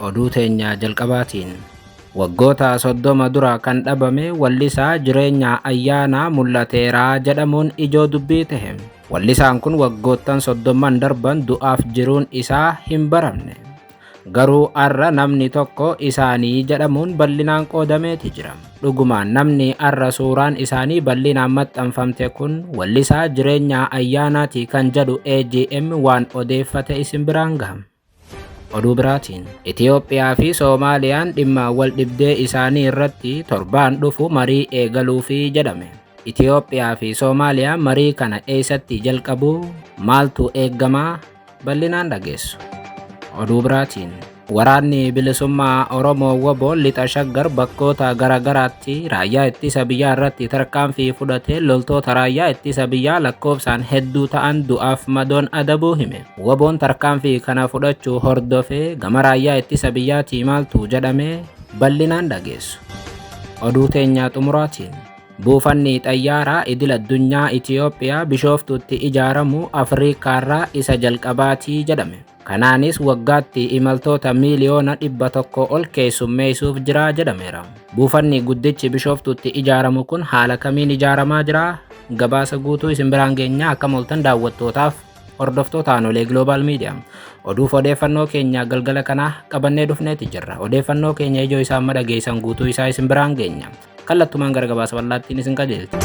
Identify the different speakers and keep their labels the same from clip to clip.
Speaker 1: Oduu teenya jalqabaatiin waggoota 30 dura kan dhabame wallisaa Jireenyaa Ayyaanaa mul'ateeraa jedhamuun ijoo dubbii tahe. Wallisaan kun waggoottan 30 darban du'aaf jiruun isaa hin baramne. Garuu arra namni tokko isaanii jedhamuun bal'inaan qoodameeti jira. Dhugumaan namni arra suuraan isaanii bal'inaan maxxanfamte kun wallisaa Jireenyaa Ayyaanaati kan jedhu AGM waan odeeffate isin biraan gaha. Oduu biraatiin Itiyoophiyaa fi Soomaaliyaan dhimma wal dhibdee isaanii irratti torbaan dhufu marii eegaluufi jedhame. Itiyoophiyaa fi Soomaaliyaan marii kana eessatti jalqabuu, maaltu eeggamaa, bal'inaan dhageessu. Oduu biraatiin waraanni bilisummaa Oromoo WBO lixa Shaggar bakkoota garaagaraatti raayyaa ittisa biyyaa irratti tarkaanfii fudhatee loltoota raayyaa ittisa biyyaa lakkoofsaan hedduu ta'an du'aaf madoon adabuu hime. WBOn tarkaanfii kana fudhachuu hordofee gama raayyaa ittisa biyyaatii maaltu jedhamee bal'inaan dhageessu. Oduu teenyaa xumuraatiin buufanni xayyaaraa idil addunyaa Itiyoophiyaa Bishooftuutti ijaaramu Afriikaarraa isa jalqabaatii jedhame. Kanaanis waggaatti imaltoota miiliyoona 100 ol keessummeessuuf jira jedhameera. Buufanni guddichi Bishooftuutti ijaaramu kun haala kamiin ijaaramaa jira? Gabaasa guutuu isin biraan geenya. Akkam ooltan daawwattootaaf hordoftoota Aanolee Global Media. Oduuf odeeffannoo keenya galgala kanaa qabannee dhufneeti jirra. Odeeffannoo keenya ijoo isaa amma dhageessan guutuu isaa isin biraan geenya. Kallattumaan gara gabaasa bal'aattiin isin qajeelcha.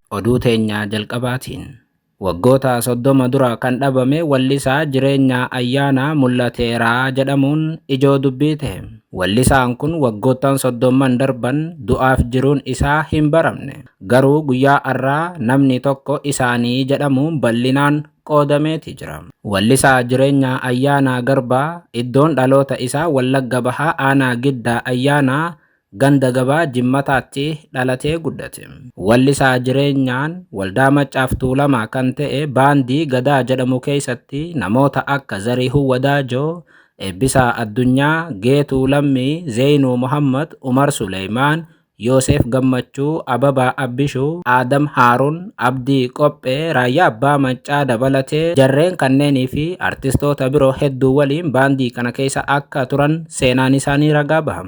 Speaker 1: Oduu teenya jalqabaatiin waggoota 30 dura kan dhabame wallisaa Jireenyaa Ayyaanaa mul'ateeraa jedhamuun ijoo dubbii ta'e. Wallisaan kun waggoottan 30 darban du'aaf jiruun isaa hin baramne. Garuu guyyaa arraa namni tokko isaanii jedhamuun bal'inaan qoodameeti jira. Wallisaa Jireenyaa Ayyaanaa Garbaa iddoon dhaloota isaa Wallagga Bahaa Aanaa Giddaa Ayyaanaa ganda gabaa Jimmataatti dhalatee guddate. Wallisaa Jireenyaan waldaa Maccaaf Tuulamaa kan ta'e baandii Gadaa jedhamu keessatti namoota akka Zarihuu Wadaajoo, Eebbisaa Addunyaa, Geetuu Lammii, Zeenuu Muhammad, Umar Suleymaan, Yoosef Gammachuu, Ababaa Abbishuu, Aadam Haaruun, Abdii Qophee, Raayyaa Abbaa Maccaa dabalatee jarreen kanneenii fi artistoota biroo hedduu waliin baandii kana keessa akka turan seenaan isaanii ragaa baha.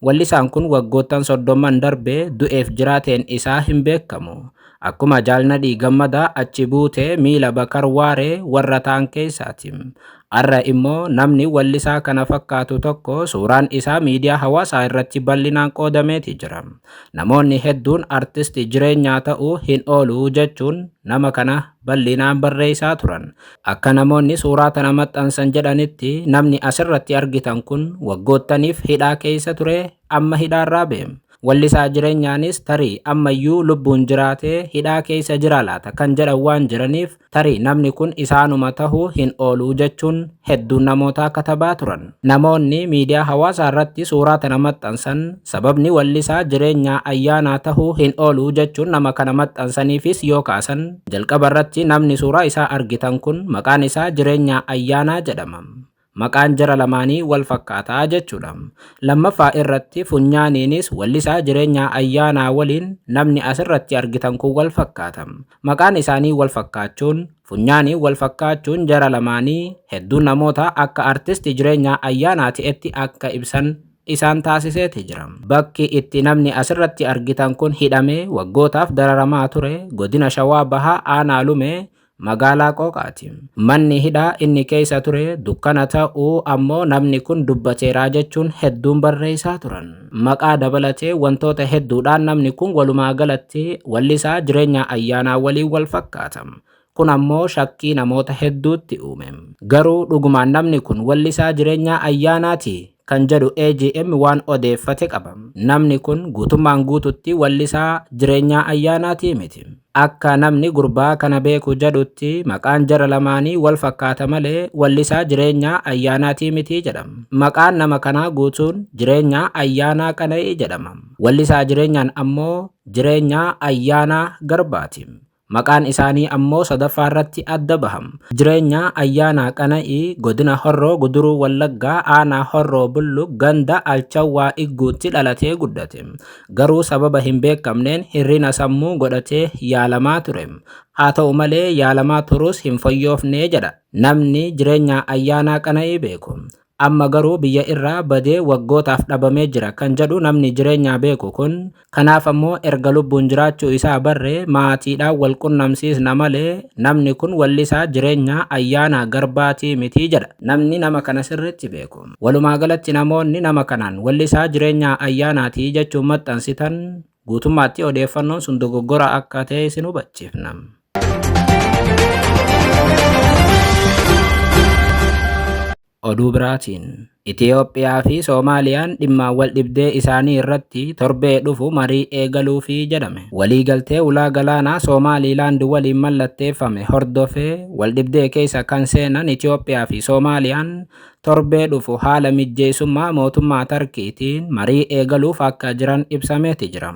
Speaker 1: Wallisaan kun waggoottan 30 darbee du'eef jiraateen isaa hin beekamu. Akkuma Jaalnadhii Gammadaa achi buutee miila Bakar Waaree warra ta'an keessaati. Arra immoo namni wallisaa kana fakkaatu tokko suuraan isaa miidiyaa hawaasaa irratti bal'inaan qoodameeti jira. Namoonni hedduun artisti Jireenyaa ta'uu hin oolu jechuun nama kana bal'inaan barreessaa turan. Akka namoonni suuraa tana maxxansan jedhanitti namni asirratti argitan kun waggoottaniif hidhaa keessa ture, amma hidhaarraa ba'e. Wallisaa Jireenyaanis tarii ammayyuu lubbuun jiraatee hidhaa keessa jira laata kan jedhan waan jiraniif tarii namni kun isaanuma tahuu hin oolu jechuun hedduun namootaa katabaa turan. Namoonni miidiyaa hawaasaa irratti suuraa tana maxxansan sababni wallisaa Jireenyaa Ayyaanaa tahuu hin oolu jechuun nama kana maxxansaniifis yoo kaasan jalqaba irratti namni suuraa isaa argitan kun maqaan isaa Jireenyaa Ayyaanaa jedhama. Maqaan jara lamaanii wal fakkaataa jechuudha. Lammaffaa irratti funyaaniinis wallisaa Jireenyaa Ayyaanaa waliin namni asirratti argitan kun wal fakkaata. Maqaan isaanii wal fakkaachuun, funyaanii wal fakkaachuun jara lamaanii hedduun namoota akka artisti Jireenyaa Ayyaanaa ta'etti akka ibsan isaan taasiseeti jira. Bakki itti namni asirratti argitan kun hidhamee waggootaaf dararamaa ture godina Shawaa Bahaa Aanaa Lumee magaalaa Qooqaati. Manni hidhaa inni keessa ture dukkana ta'uu ammoo namni kun dubbateeraa jechuun hedduun barreessaa turan. Maqaa dabalatee wantoota hedduudhaan namni kun walumaa galatti wallisaa Jireenyaa Ayyaanaa waliin wal fakkaata. Kun ammoo shakkii namoota hedduutti uume. Garuu dhugumaan namni kun wallisaa Jireenyaa Ayyaanaati kan jedhu AGM waan odeeffate qaba. Namni kun guutummaan guututti wallisaa Jireenyaa Ayyaanaati miti. Akka namni gurbaa kana beeku jedhutti maqaan jara lamaanii wal fakkaata malee wallisaa Jireenyaa Ayyaanaatii miti jedhama. Maqaan nama kanaa guutuun Jireenyaa Ayyaanaa Qana'ii jedhama. Wallisaa Jireenyaan ammoo Jireenyaa Ayyaanaa Garbaati. Maqaan isaanii ammoo sadaffaa irratti adda baham. Jireenyaa Ayyaanaa Qana'ii godina Horroo Guduruu Wallaggaa aanaa Horroo Bullu ganda Alchawwaa Igguutti dhalatee guddate. Garuu sababa hin beekamneen hirrina sammuu godhatee yaalamaa ture. Haa ta'u malee yaalamaa turus hin fayyoofnee jedha namni Jireenyaa Ayyaanaa Qana'ii beeku. Amma garuu biyya irraa badee waggootaaf dhabamee jira kan jedhu namni Jireenyaa beeku kun, kanaaf ammoo erga lubbuun jiraachuu isaa barree maatiidhaan wal qunnamsiisna malee namni kun wallisaa Jireenyaa Ayyaanaa Garbaatii miti jedha namni nama kana sirriitti beeku. Walumaa galatti namoonni nama kanaan wallisaa Jireenyaa Ayyaanaatii jechuun maxxansitan guutummaatti odeeffannoon sun dogoggora akka ta'e isin hubachiifna. Oduu biraatiin Itiyoophiyaa fi Soomaaliyaan dhimma wal dhibdee isaanii irratti torbee dhufu marii eegaluufi jedhame. Waliigaltee ulaa galaanaa Soomaaliilaand waliin mallatteeffame hordofee wal dhibdee keessa kan seenan Itiyoophiyaa fi Soomaaliyaan torbee dhufu haala mijjeessummaa mootummaa Tarkiitiin marii eegaluuf akka jiran ibsameeti jira.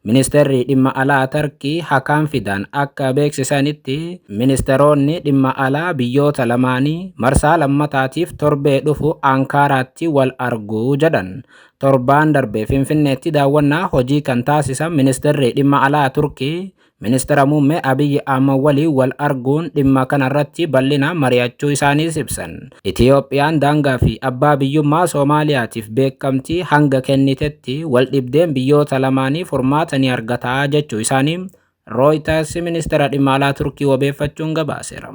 Speaker 1: Ministeerri dhimma alaa Tarkii Hakaan Fidan akka beeksisanitti ministeeronni dhimma alaa biyyoota lamaanii marsaa lammataatiif torbee dhufu Ankaaraatti wal arguu jedhan. Torbaan darbe Finfinneetti daawwannaa hojii kan taasisan ministeerri dhimma alaa Turkii ministeera muummee Abiyyi Ahmad waliin wal arguun dhimma kanarratti bal'inaan mari'achuu isaaniis ibsan. Itiyoophiyaan daangaa fi abbaa biyyummaa Soomaaliyaatiif beekamtii hanga kennitetti wal dhibdeen biyyoota lamaanii furmaata ni argataa jechuu isaanii Reuters ministeera dhimma alaa Turkii wabeeffachuun gabaaseera.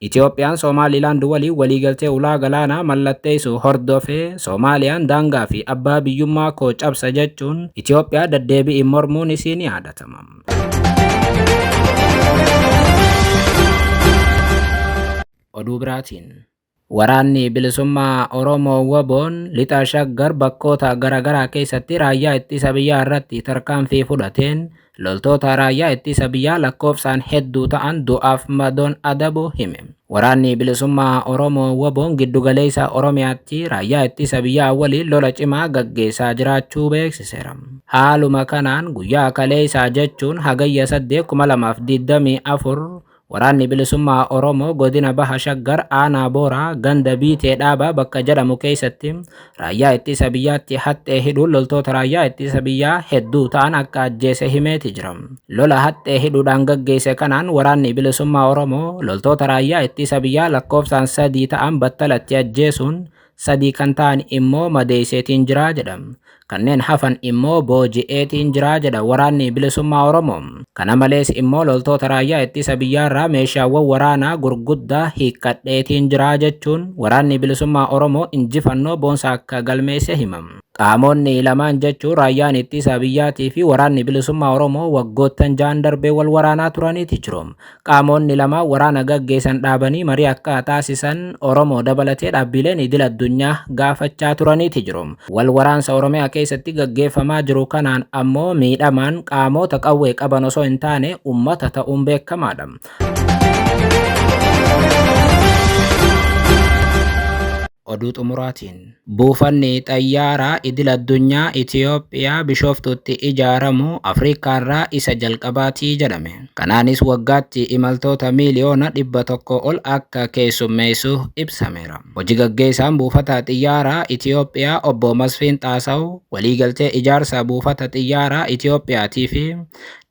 Speaker 1: Itiyoophiyaan Soomaaliilaand waliin waliigaltee ulaa galaanaa mallatteessu hordofee Soomaaliyaan daangaa fi abbaa biyyummaa koo cabsa jechuun Itiyoophiyaa deddeebiin mormuun isii ni yaadatama. Oduu biraatiin Waraanni bilisummaa Oromoo WBOn lixa Shaggar bakkoota garaagaraa keessatti raayyaa ittisa biyyaa irratti tarkaanfii fudhateen loltoota raayyaa ittisa biyyaa lakkoofsaan hedduu ta'an du'aaf madoon adabu hime. Waraanni bilisummaa Oromoo WBOn giddugaleessa Oromiyaatti raayyaa ittisa biyyaa waliin lola cimaa gaggeessaa jiraachuu beeksiseera. Haaluma kanaan guyyaa kaleessaa jechuun hagayya 8 2024 Waraanni bilisummaa Oromoo godina Baha Shaggar aanaa Booraa ganda Biitee Dhaabaa bakka jedhamu keessatti raayyaa ittisa biyyaatti haxxee hidhuun loltoota raayyaa ittisa biyyaa hedduu ta'an akka ajjeese himeeti jira. Lola haxxee hidhuudhaan gaggeesse kanaan waraanni bilisummaa Oromoo loltoota raayyaa ittisa biyyaa lakkoofsaan 3 ta'an battalatti ajjeesuun 3 kan ta'an immoo madeesseetiin jira jedha. Kanneen hafan immoo booji'eetiin jira jedha waraanni bilisummaa Oromoo. Kana malees immoo loltoota raayyaa ittisa biyyaarraa meeshaawwan waraanaa gurguddaa hiikkadheetiin jira jechuun waraanni bilisummaa Oromoo injifannoo boonsaa akka galmeesse hima. Qaamonni lamaan jechuun raayyaan ittisa biyyaatii fi waraanni bilisummaa Oromoo waggoottan 6 darbee wal waraanaa turaniiti jiru. Qaamonni lamaan waraana gaggeessan dhaabanii marii akka taasisan Oromoo dabalatee dhaabbileen idil addunyaa gaafachaa turaniiti jiru. Wal waraansa Oromiyaa keessatti gaggeeffamaa jiru kanaan ammoo miidhamaan qaamota qawwee qaban osoo hin taane uummata ta'uun beekamaadha. Oduu xumuraatiin buufanni xayyaaraa idil addunyaa Itiyoophiyaa Bishooftuutti ijaaramu Afriikaarraa isa jalqabaatii jedhame. Kanaanis waggaatti imaltoota miiliyoona 100 ol akka keessummeessu ibsameera. Hojii gaggeessaan buufata xiyyaaraa Itiyoophiyaa obbo Masfiin Xaasaw waliigaltee ijaarsa buufata xiyyaaraa Itiyoophiyaatii fi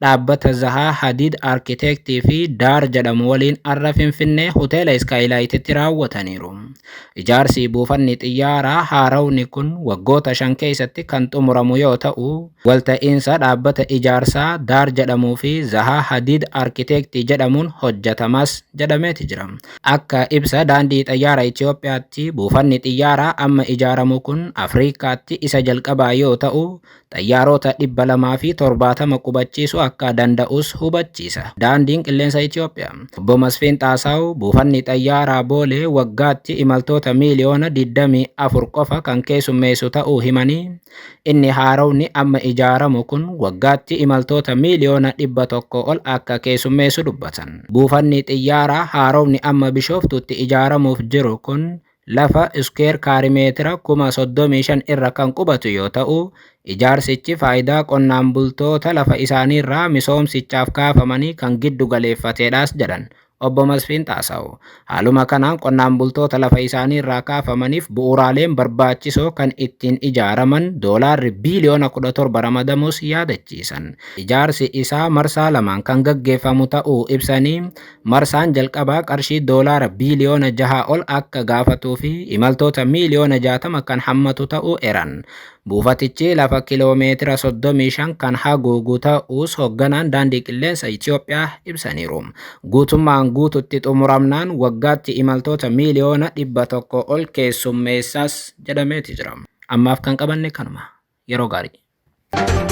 Speaker 1: dhaabbata Zahaa Hadiid Arkiteektii fi Daar jedhamu waliin arra Finfinnee hoteela Iskaayilaayititti raawwataniiru. Ijaarsi buufanni xiyyaaraa haarawni kun waggoota 5 keessatti kan xumuramu yoo ta'u, walta'iinsa dhaabbata ijaarsaa Daar jedhamuu fi Zahaa Hadiid Arkiteektii jedhamuun hojjetamas jedhameeti jira. Akka ibsa daandii xayyaara Itiyoophiyaatti buufanni xiyyaaraa amma ijaaramu kun Afriikaatti isa jalqabaa yoo ta'u, xayyaarota 270 qubachiisuu akka danda'us hubachiisa. Daandiin qilleensa Itiyoophiyaa. Obbo Masfiin Xaasaw buufanni xayyaaraa Boolee waggaatti imaltoota miiliyoona 24 qofa kan keessummeessu ta'uu himanii, inni haarawni amma ijaaramu kun waggaatti imaltoota miiliyoona 100 ol akka keessummeessu dubbatan. Buufanni xiyyaaraa haarawni amma Bishooftuutti ijaaramuuf jiru kun Lafa iskuweer kaarimeetira 35,000 irra kan qubatu yoo ta'u, ijaarsichi faayidaa qonnaan bultoota lafa isaaniirraa misoomsichaaf kaafamanii kan giddu galeeffateedhaas jedhan Obbo Masfiin Xaasaw. Haaluma kanaan qonnaan bultoota lafa isaaniirraa kaafamaniif bu'uuraaleen barbaachisoo kan ittiin ijaaraman doolaarri biiliyoona 17 ramadamuus yaadachiisan. Ijaarsi isaa marsaa lamaan kan gaggeeffamu ta'uu ibsanii, marsaan jalqabaa qarshii doolaara biiliyoona 6 ol akka gaafatuu fi imaltoota miiliyoona 60 kan hammatu ta'uu eran. Buufatichi lafa kiloomeetira 35 kan haguugu ta'uus hogganaan Daandii Qilleensa Itoophiyaa ibsaniiru. Guutummaan guututti xumuramnaan waggaatti imaltoota miiliyoona 100 ol keessummeessaas jedhameeti jira. Ammaaf kan qabanne kanuma. Yeroo gaarii.